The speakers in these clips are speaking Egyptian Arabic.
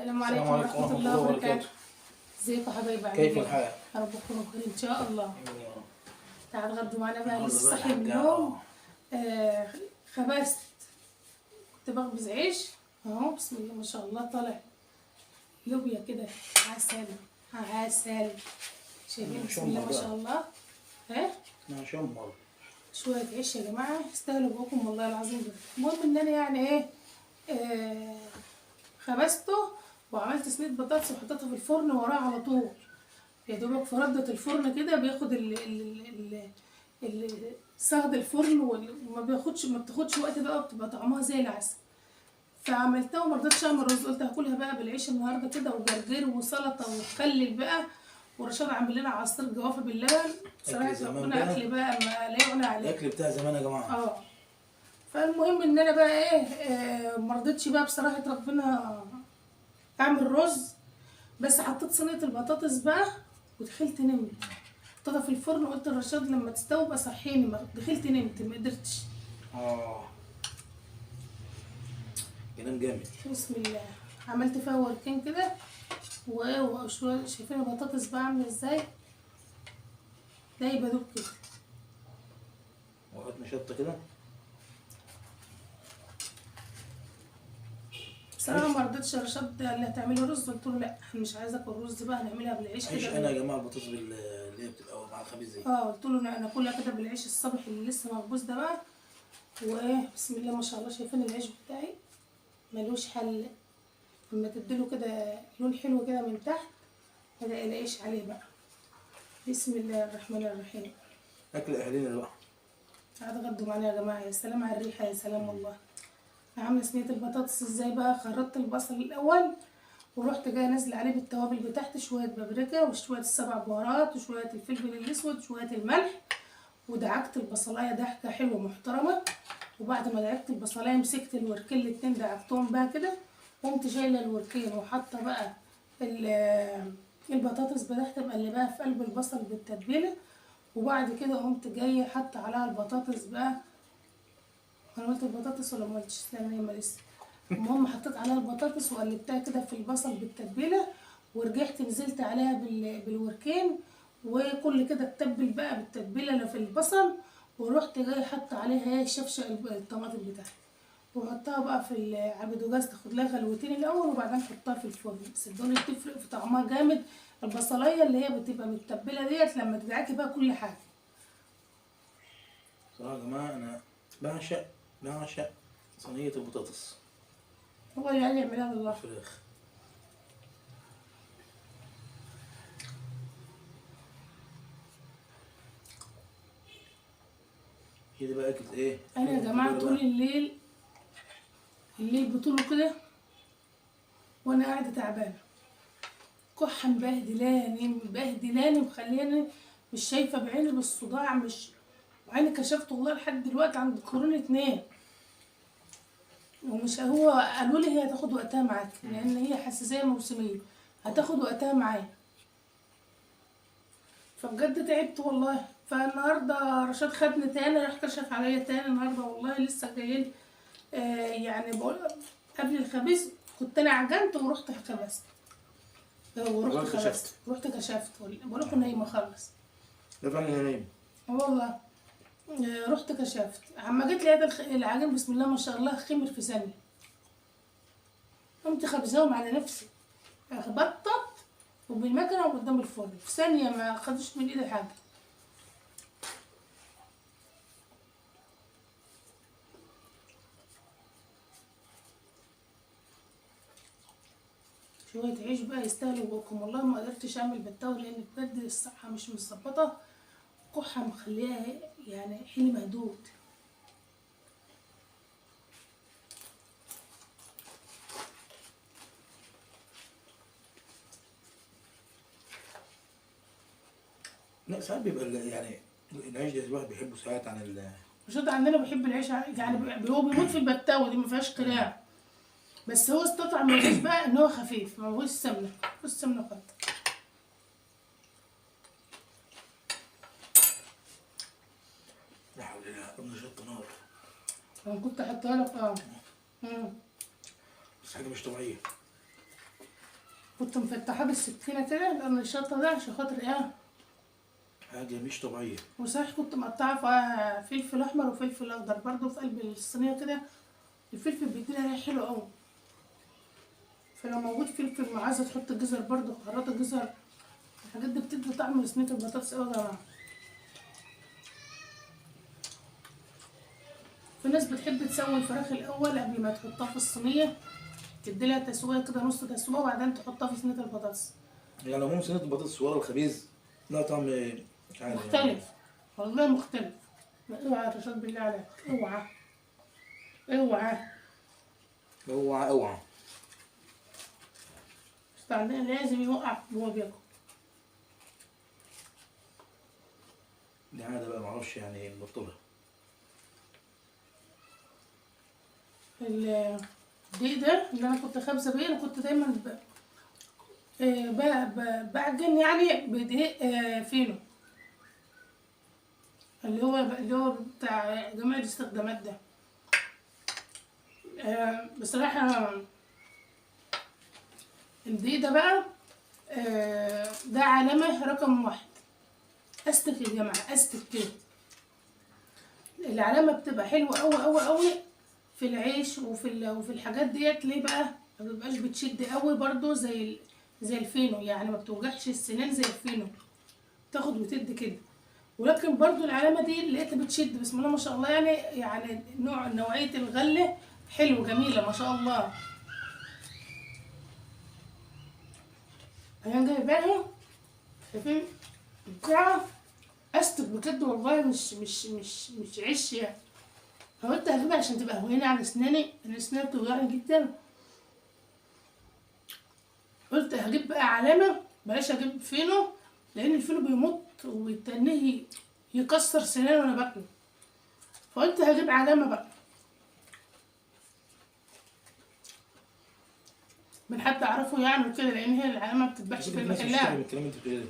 السلام عليكم ورحمة الله وبركاته. ازيكم يا حبايبي؟ عاملين كيف ايه؟ الحال؟ يا رب تكونوا بخير ان شاء الله. آمين يا رب. تعالوا اتغدوا معانا بقى، النهارده لسه بقى صاحية من الحاجة النوم. خبزت، كنت بخبز عيش اهو، بسم الله ما شاء الله، طالع لوبيا كده عسل عسل، شايفين؟ بسم الله شمر ما شاء بقى، الله. ها اسمها شمر. شوية عيش يا جماعة يستاهلوا بقكم والله العظيم. المهم ان انا يعني ايه، خبزته وعملت صينية بطاطس وحطيتها في الفرن وراه على طول، يا دوبك في ردة الفرن كده بياخد ال ال ال ال صهد الفرن، وما بياخدش، ما بتاخدش وقت بقى، بتبقى طعمها زي العسل. فعملتها وما رضيتش اعمل رز، قلت هاكلها بقى بالعيش النهارده كده وجرجير وسلطة وخلل بقى، ورشاد عامل لنا عصير جوافه باللبن. اكل بصراحة زمان ربنا بقى، اكل بقى ما لا يغنى عليه. الاكل بتاع زمان يا جماعة. فالمهم ان انا بقى ايه، ما رضيتش بقى بصراحة ربنا اعمل رز، بس حطيت صينية البطاطس بقى ودخلت نمت، حطيتها في الفرن وقلت لرشاد لما تستوي بقى صحيني، ما دخلت نمت ما قدرتش. اه كلام جامد. بسم الله. عملت فيها وركين كده وشوية، شايفين البطاطس بقى عامله ازاي؟ ده يبقى دوب كده، وحط شطه كده. بصراحة عيش ما رضيتش. رشاد قال لي هتعملي رز؟ قلت له لا مش عايزه اكل رز بقى، هنعملها بالعيش عيش كده. انا يا جماعة البطاطس اللي هي بتبقى مع الخبيز دي. قلت له انا اكلها كده بالعيش الصبح اللي لسه مخبوز ده بقى. وايه بسم الله ما شاء الله، شايفين العيش بتاعي ملوش حل، لما تديله كده لون حلو كده من تحت ما تقلقيش عليه بقى. بسم الله الرحمن الرحيم. اكل اهالينا بقى. تعالوا اتغدوا معانا يا جماعة، يا سلام على الريحة، يا سلام والله. انا عامله صينية البطاطس ازاي بقى؟ خرطت البصل الاول ورحت جاية نازله عليه بالتوابل بتاعتي، شوية بابريكا وشوية السبع بهارات وشوية الفلفل الاسود وشوية الملح، ودعكت البصلايه دعكه حلوة محترمه. وبعد ما دعكت البصلايه مسكت الوركين الاتنين دعكتهم بقى كده، قمت شايله الوركين وحاطه بقى البطاطس بتاعتي مقلباها في قلب البصل بالتتبيله. وبعد كده قمت جاية حاطه عليها البطاطس بقى. انا قلت البطاطس ولا ما قلتش؟ لا انا لسه. المهم حطيت عليها البطاطس وقلبتها كده في البصل بالتتبيله، ورجعت نزلت عليها بالوركين، وكل كده اتبل بقى بالتتبيله اللي في البصل. ورحت جاية حاطه عليها شفشه الطماطم بتاعتي، وحطها بقى في على البوتاجاز تاخد لها غلوتين الاول، وبعدين حطها في الفرن. صدقوني بتفرق في طعمها جامد البصلايه اللي هي بتبقى متبله ديت لما تدعكي بقى كل حاجة. صراحة يا جماعة انا بعشق صينية البطاطس. هو اللي قال يعملها بالله. الفراخ. هي دي بقى اكلة ايه؟ انا يا جماعة طول الليل، الليل بطوله كده وانا قاعدة تعبانة، كحه مبهدلاني مبهدلاني، مخلياني مش شايفه بعيني بالصداع، مش وعيني كشفت والله لحد دلوقتي عند كورونا 2. ومش هو قالوا لي هي هتاخد وقتها معاك لان هي حساسية موسميه، هتاخد وقتها معايا. فبجد تعبت والله. فالنهارده رشاد خدني تاني، راح كشف عليا تاني النهارده والله، لسه جايين. يعني بقول قبل الخبيز كنت انا عجنت ورحت خبزت، ورحت خبزت، رحت كشفت، بقول نايمة خالص. ده فعلا نايمة والله. رحت كشفت، عما جيت لقيت العجين بسم الله ما شاء الله خمر في ثانية. قمت خبزاهم على نفسي، بطت وبالمكنه وقدام الفرن في ثانية، ما خدوش من ايدي حاجة. شوية عيش بقى يستاهلوا بقكم والله. ما قدرتش اعمل بالتاو لان بجد الصحة مش متظبطه، كحه مخليها يعني حيلي مهدود. لا ساعات بيبقى يعني العيش ده الواحد بيحبه ساعات عن ال رشاد عندنا بيحب العيش، يعني هو بيموت في البتاوه دي ما فيهاش كلام، بس هو استطعم العيش بقى ان هو خفيف، ما فيهوش سمنه، ما فيهوش سمنه خالص. لا حول الله، قمنا شط نار. انا كنت احطها لك. بس حاجة مش طبيعية. كنت مفتحاه بالسكينة كده لان الشطه ده عشان خاطر ايه، حاجة مش طبيعية. وصحيح كنت مقطعه فيها فلفل احمر وفلفل اخضر برضو في قلب الصينية كده. الفلفل بيديلها ريحه حلوة قوي، فلو موجود فلفل وعايزه تحط جزر برضو، خراطه جزر، الحاجات دي بتدي طعم لصينيه البطاطس قوي يا جماعة. في ناس بتحب تسوي الفراخ الاول قبل ما تحطها في الصينية، تديلها تسويه كده نص تسويه وبعدين تحطها في صينية البطاطس. يعني عموما صينية البطاطس ورا الخبيز لها طعم عالي مختلف يعني. والله مختلف. اوعى يا رشاد بالله عليك، اوعى اوعى اوعى اوعى. بس عندنا لازم يوقع وهو بياكل. دي عادة بقى معرفش يعني نبطلها. الدقيق ده اللي انا كنت خابزه بيه، انا كنت دايما بعجن يعني بدقيق فينو اللي هو بتاع جميع الاستخدامات ده. بصراحة الدقيق ده بقى ده علامة رقم 1. استك يا جماعة، استك كده. العلامة بتبقى حلوة قوي قوي قوي في العيش وفي الحاجات ديت. ليه بقى؟ ما بتبقاش بتشد قوي برضو زي الفينو، يعني ما بتوجعش السنان زي الفينو، تاخد وتد كده. ولكن برضو العلامة دي لقيتها بتشد بسم الله ما شاء الله، يعني نوعية الغلة حلو جميلة ما شاء الله. انا جايباها شايفين بتاعه استك بجد والله، مش مش مش مش عيش يعني. فقلت هجيبها عشان تبقى هوينه على اسناني، انا اسناني بتوجعني جدا. قلت هجيب بقى علامة، بلاش اجيب فينو لان الفينو بيمط ويتنيه يكسر سناني وانا باكله، فقلت هجيب علامة بقى من حد اعرفه يعني وكده، لان هي العلامة ما بتتباعش في المحلات. الكلام انت بتقوليه ده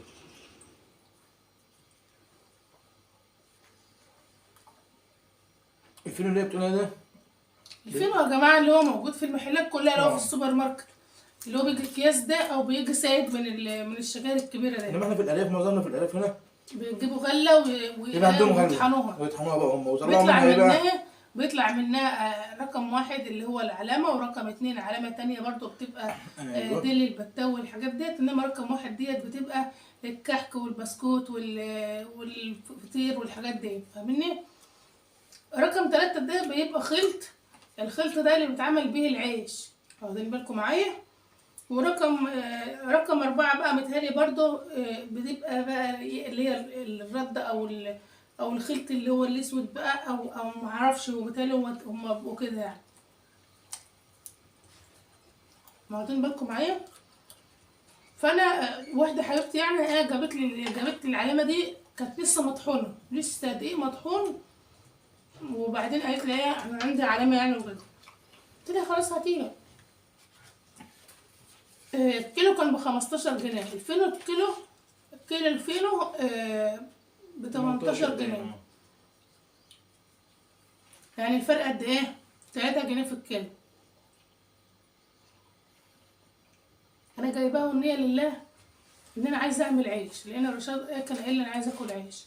الفينو اللي بتقولها ده، الفينو يا جماعة اللي هو موجود في المحلات كلها، اللي هو في السوبر ماركت، اللي هو بيجي اكياس ده او بيجي سايب من الشجار الكبيرة ده. انما احنا في الارياف، معظمنا في الارياف هنا بيجيبوا غله ويطحنوها، ويطحنوها بقى هم ويطلعوا منها ايه بقى؟ بيطلع منها رقم 1 اللي هو العلامة، ورقم 2 علامة تانية برضو بتبقى أيوة. ديل البتاو والحاجات ديت. انما رقم 1 ديت بتبقى الكحك والبسكوت والفطير والحاجات دي، فاهمني؟ رقم 3 ده بيبقى خلط، الخلط ده اللي بيتعمل بيه العيش، واخدين بالكم معايا؟ ورقم رقم 4 بقى متهيألي برضو بتبقى بقى اللي هي الردة او الخلط اللي هو الاسود بقى، او معرفش، وبالتالي هما بيبقوا كده يعني. واخدين بالكم معايا؟ فانا واحدة حبيبتي يعني انا جابت لي العلامة دي، كانت لسه مطحونه، لسه دقيق مطحون، وبعدين قالت لي ايه انا عندي علامة يعني وكده. قلت لها خلاص هاتيها. الكيلو كان ب15 جنيه، الفينو كيلو الفينو ب18 جنيه، يعني الفرق قد ايه؟ 3 جنيه في الكيلو. انا جايباها والنية لله ان انا عايزه اعمل عيش، لان رشاد كان قال لي انا عايزه اكل عيش،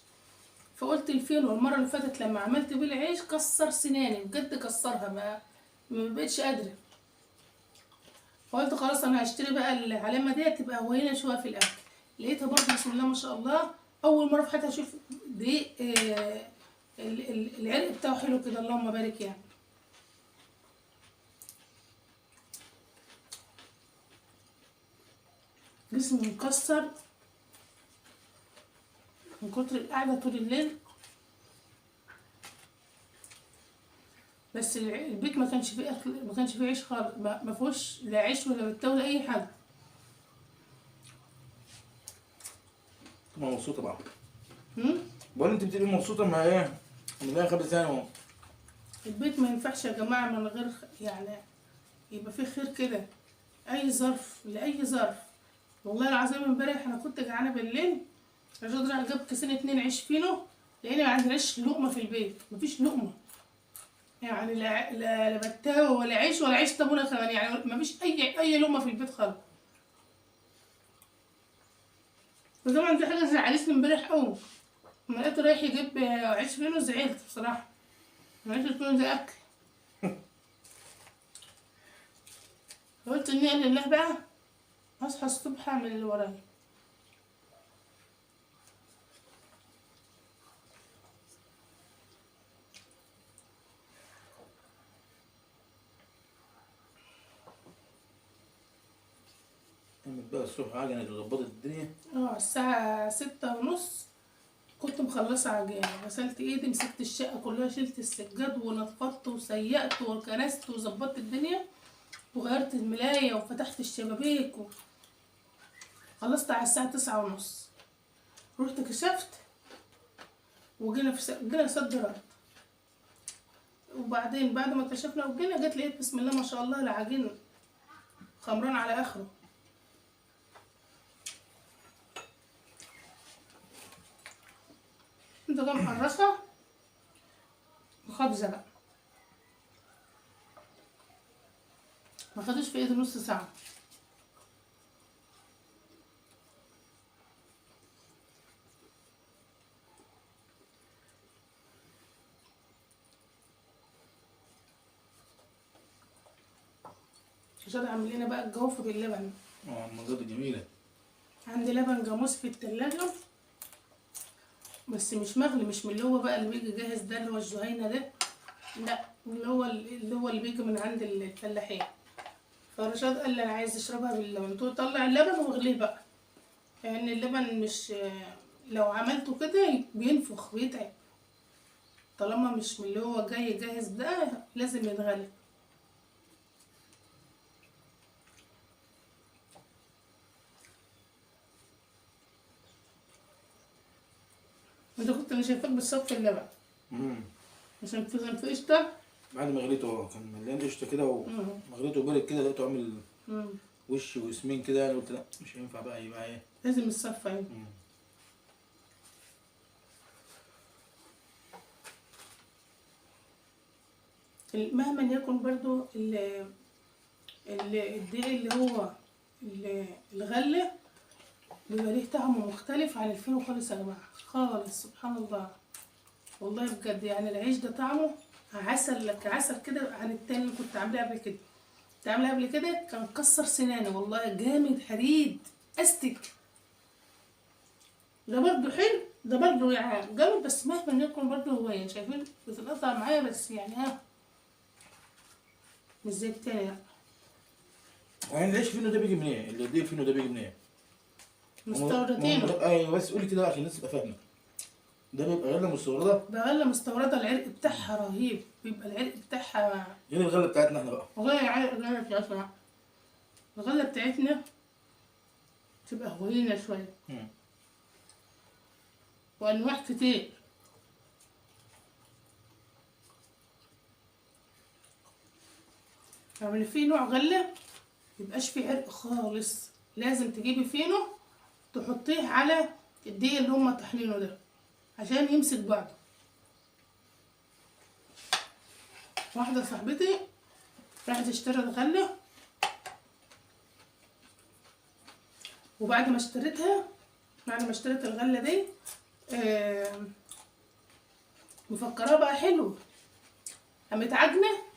فقلت الفينو المرة اللي فاتت لما عملت بيه العيش كسر سناني بجد، كسرها، ما بقتش قادرة. فقلت خلاص انا هشتري بقى العلامة دي تبقى هوينه شوية في الاكل. لقيتها برضه بسم الله ما شاء الله، اول مرة في حياتي اشوف دقيق العرق بتاعه حلو كده، اللهم بارك يعني. جسمي مكسر من كتر القعدة طول الليل، بس البيت ما كانش فيه اكل، ما كانش فيه عيش خالص، ما فيهوش لا عيش ولا بتاع ولا اي حاجة. تبقى مبسوطة بقى. بقول انت بتبقي مبسوطة ما ايه؟ ان خبز ثاني اهو. البيت ما ينفعش يا جماعة من غير يعني يبقى فيه خير كده، اي ظرف لاي ظرف. والله العظيم امبارح انا كنت جعانة بالليل، الراجل راح جاب كيسين 2 عيش فينو، لان ما عندناش لقمة في البيت، مفيش لقمة يعني، لا لا بتاوه ولا عيش ولا عيش طابونه كمان، يعني مفيش اي لقمة في البيت خالص. وطبعا في حاجة زعلتني امبارح قوي، لما لقيته رايح يجيب عيش فينو زعلت بصراحة. عيش الفينو ده اكل. قلت اني لله بقى، اصحى الصبح اعمل اللي ورايا. قامت بقى الصبح عجنت وظبطت الدنيا. الساعة 6:30 كنت مخلصة عجينة، غسلت ايدي، مسكت الشقة كلها، شلت السجاد ونفضت وسيقت وكنست وظبطت الدنيا، وغيرت الملاية وفتحت الشبابيك خلصت على الساعة 9:30. رحت كشفت وجينا في جينا صد رد. وبعدين بعد ما كشفنا وجينا، جت لقيت بسم الله ما شاء الله العجين خمران على اخره. انت جاي مقرصه وخبزه بقى، ما خدوش في ايدي نص ساعة. عشان عامل لنا بقى الجوافه باللبن. المنظر جميلة. عندي لبن جاموس في التلاجة بس مش مغلي، مش من اللي هو بقى اللي بيجي جاهز ده اللي هو الجهينة ده، لا اللي هو اللي بيجي من عند الفلاحين. فرشاد قال لي انا عايز اشربها باللبن، قلت له طلع اللبن واغليه بقى، لان يعني اللبن مش لو عملته كده بينفخ بيتعب، طالما مش من اللي هو جاي جاهز ده لازم يتغلي. انت كنت انا شايفاك بتصفي اللبن. عشان في قشطه. بعد ما غليته كان مليان قشطه كده، وما غليته برد كده لقيته عامل وش وسمين كده، يعني قلت لا مش هينفع بقى، يبقى ايه لازم يتصفى يعني. مهما يكن برضو الدقيق اللي هو الغلة بيبقى ليه طعم مختلف عن الفينو خالص يا جماعة، خالص سبحان الله والله بجد. يعني العيش ده طعمه عسل عسل كده عن التاني اللي كنت عاملاه قبل كده. كنت عاملاه قبل كده كان كسر سناني والله، جامد حديد استك. ده برضو حلو، ده برضو يعني جامد، بس مهما يكن برضو هو يعني شايفين بتتقطع معايا، بس يعني ها مش زي التاني. لا يعني العيش فينو ده بيجي منين؟ الدقيق فينو ده بيجي منين؟ مستوردينه. ايوه بس قولي كده عشان الناس تبقى فاهمه. ده بيبقى غله مستورده؟ ده غله مستورده، العرق بتاعها رهيب، بيبقى العرق بتاعها غير الغلة بتاعتنا احنا بقى. غير الغلة بتاعتنا، الغلة بتاعتنا تبقى هوينه شوية. وانواع كتير. يعني في نوع غله ميبقاش فيه عرق خالص، لازم تجيبي فينو تحطيه على الدقيق اللي هما طحنينه ده عشان يمسك بعضه. واحدة صاحبتي راحت اشترت غله، وبعد ما اشترتها، بعد ما اشترت الغلة دي مفكراها بقى حلو، قامت عجنه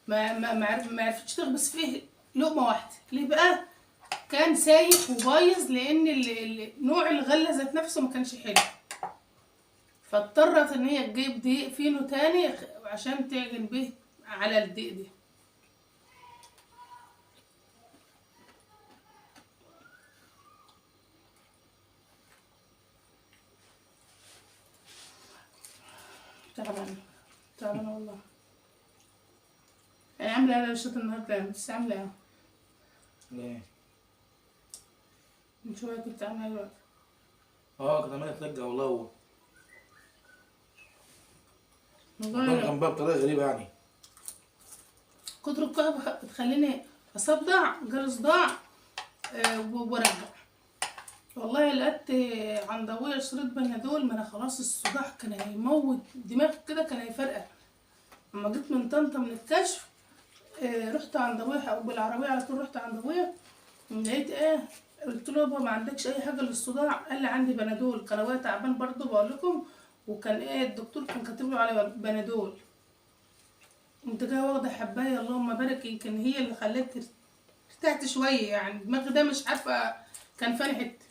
ما عرفتش تخبز فيه لقمة واحدة. ليه بقى؟ كان سايح وبايظ، لان نوع الغلة ذات نفسه ما كانش حلو، فاضطرت ان هي تجيب دقيق فينو تاني عشان تعجن به على الدقيق ده. تعبانة تعبانة والله. انا عامله ايه الشوط النهارده؟ بس عامله ايه؟ ليه؟ من شوية كنت عامله دلوقتي. كنت عماله اتلجى والله، والله كان بقى بطريقة غريبة يعني. كتر القهوة بتخليني اصدع، جالي صداع وارجع. والله لقيت عند ابويا شريط بنادول، ما انا خلاص الصداع كان هيموت دماغي كده، كان هيفرقع. لما جيت من طنطا من الكشف رحت عند ابويا بالعربية على طول، رحت عند ابويا لقيت ايه قلت له يابا ما عندكش اي حاجة للصداع؟ قال لي عندي بنادول. كان ابويا تعبان برضه بقول لكم، وكان ايه الدكتور كان كاتب له على بنادول. قمت جاية واخده حبايه، اللهم بارك، يمكن هي اللي خلتني ارتحت شوية يعني. دماغي ده مش عارفه كان فين حتة.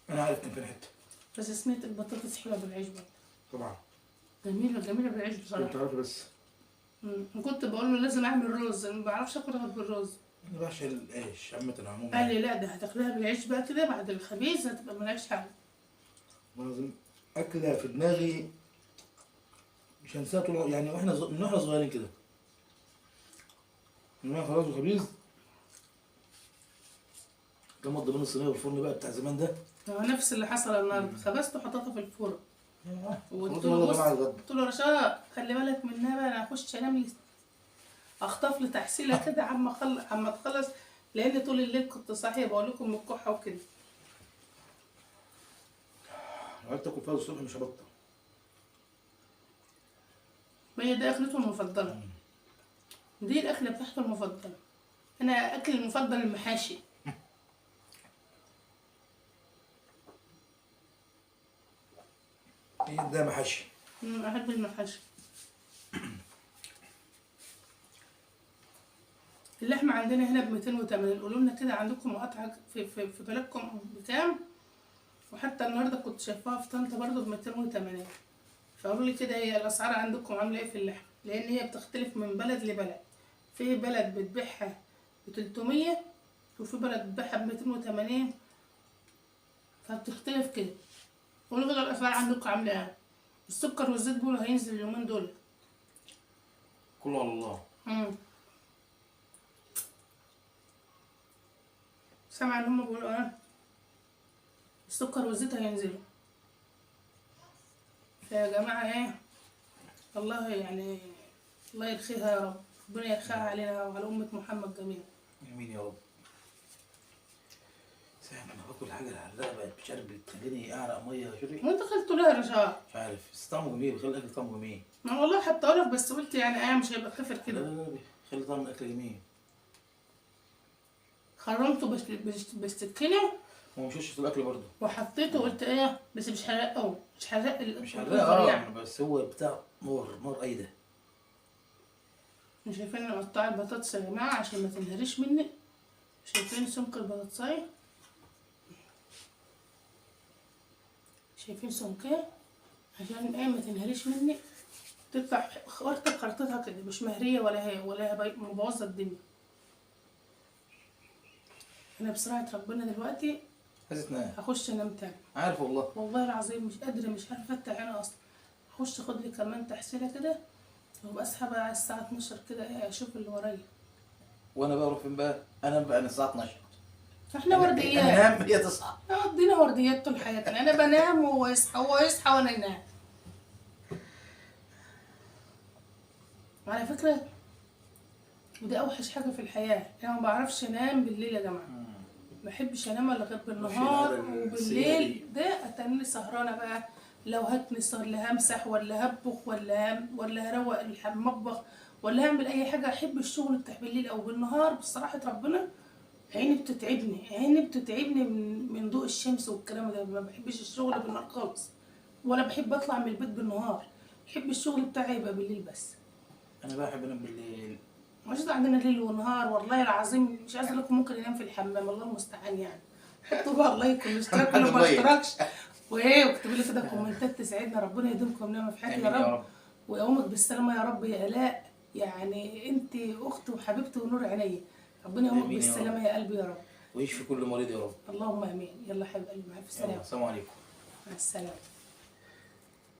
انا عارف كان فين حتة. بس صينية البطاطس حلوة بالعيش برضه. طبعا جميلة جميلة بالعيش بصراحة. كنت عارفه بس. كنت بقول له لازم اعمل رز، انا ما بعرفش اكل غير بالرز. انا بعشق العيش عامة عموما. قال لي لا ده هتاكلها بالعيش بقى كده بعد الخبيز هتبقى ملهاش حل. لازم اكله في دماغي مش هنساها طول يعني، واحنا من واحنا صغيرين كده. من خلاص الخبيز كان مضى بين الصينية والفرن بقى بتاع زمان ده. نفس اللي حصل النهارده، خبزته وحطيتها في الفرن. وقلت له بص، قلت له رشا خلي بالك منها بقى، انا هخش انام لي اخطف لي تحصيله كده عما تخلص، لان طول الليل كنت صاحية بقول لكم من الكحه وكده. لو عرفت اكل فيها الصبح مش هبطل. ما هي دي اكلته المفضلة. دي الاكلة بتاعته المفضلة. انا اكلي المفضل المحاشي. ايه ده محاشي؟ احب المحاشي. اللحمة عندنا هنا ب 280. قولوا لنا كده عندكم مقاطعه في في, في بلدكم بكام؟ وحتى النهارده كنت شايفاها في طنطا برضو ب 280. فقولوا لي كده هي الاسعار عندكم عامله ايه في اللحمة، لان هي بتختلف من بلد لبلد. في بلد بتبيعها ب 300 وفي بلد بتبيعها ب 280، فبتختلف كده. قولوا كده الاسعار عندكم عامله ايه. السكر والزيت بيقولوا هينزل اليومين دول. كله على الله. سامعه ان هم بيقولوا ايه السكر والزيت هينزلوا. فيا جماعة ايه، الله يعني الله يرخيها يا رب، ربنا يرخيها علينا وعلى امه محمد جميعا. امين يا رب. ساعة ما انا باكل حاجة الحراقه بقت مش عارف بتخليني اعرق مية. شوفي ما انت خليته ليه يا رشاد؟ مش عارف، بس طعمه جميل، بيخلي الاكل طعمه جميل. ما والله حتى اقولك، بس قلت يعني ايه مش هيبقى كفر كده. لا لا لا بيخلي طعم الاكل جميل. خرمته بالسكينة. هو مش في الاكل برضه. وحطيته وقلت ايه بس مش حراق قوي، مش حراق مش حراق بس هو بتاع نار نار ايده. مش شايفين انا مقطعه البطاطس يا جماعة عشان ما تنهريش مني؟ شايفين سمك البطاطسايه؟ شايفين سمكها؟ عشان ايه ما تنهريش مني، تطلع خرطه خرطتها كده مش مهريه ولا هي ولا مبوظه الدنيا. انا بسرعة ربنا دلوقتي عايزه تنام، هخش انام تاني. عارف والله، والله العظيم مش قادرة، مش عارفه افتح عيني اصلا. هخش اخد لي كمان تحصيله كده وابقى اصحى بقى على الساعة 12 كده ايه اشوف اللي ورايا. وانا بقى اروح فين بقى؟ انام بقى انا الساعة 12. احنا ورديات. انام هي تصحى. قضينا ورديات طول حياتنا، انا بنام وهو يصحى، هو يصحى وانا انام. على فكرة وده اوحش حاجة في الحياة، انا ما بعرفش انام بالليل يا جماعة. ما بحبش انام الا غير بالنهار، وبالليل ده اتني سهرانة بقى. لو هكنس ولا همسح ولا هطبخ ولا هروق المطبخ ولا هعمل اي حاجة، احب الشغل بتاع بالليل او بالنهار. بصراحة ربنا عيني بتتعبني، عيني بتتعبني من ضوء الشمس والكلام ده. ما بحبش الشغل بالنهار خالص، ولا بحب اطلع من البيت بالنهار. بحب الشغل بتاعي يبقى بالليل بس. انا بحب انام بالليل. مش عندنا ليل ونهار والله العظيم. مش عايزه اقول لكم ممكن انام في الحمام، الله المستعان يعني. حطوا بقى like والاشتراك اللي ما اشتركش وايه، واكتبوا لي كده كومنتات تسعدنا. ربنا يديمكم نعمه في حياتي يا رب، ويقومك بالسلامة يا رب يا الاء. يعني انت اختي وحبيبتي ونور عينيا. ربنا يقومك بالسلامة يا قلبي يا رب، ويشفي كل مريض يا رب. اللهم امين. يلا حبيب قلبي، مع السلامة. السلام عليكم. مع السلامة.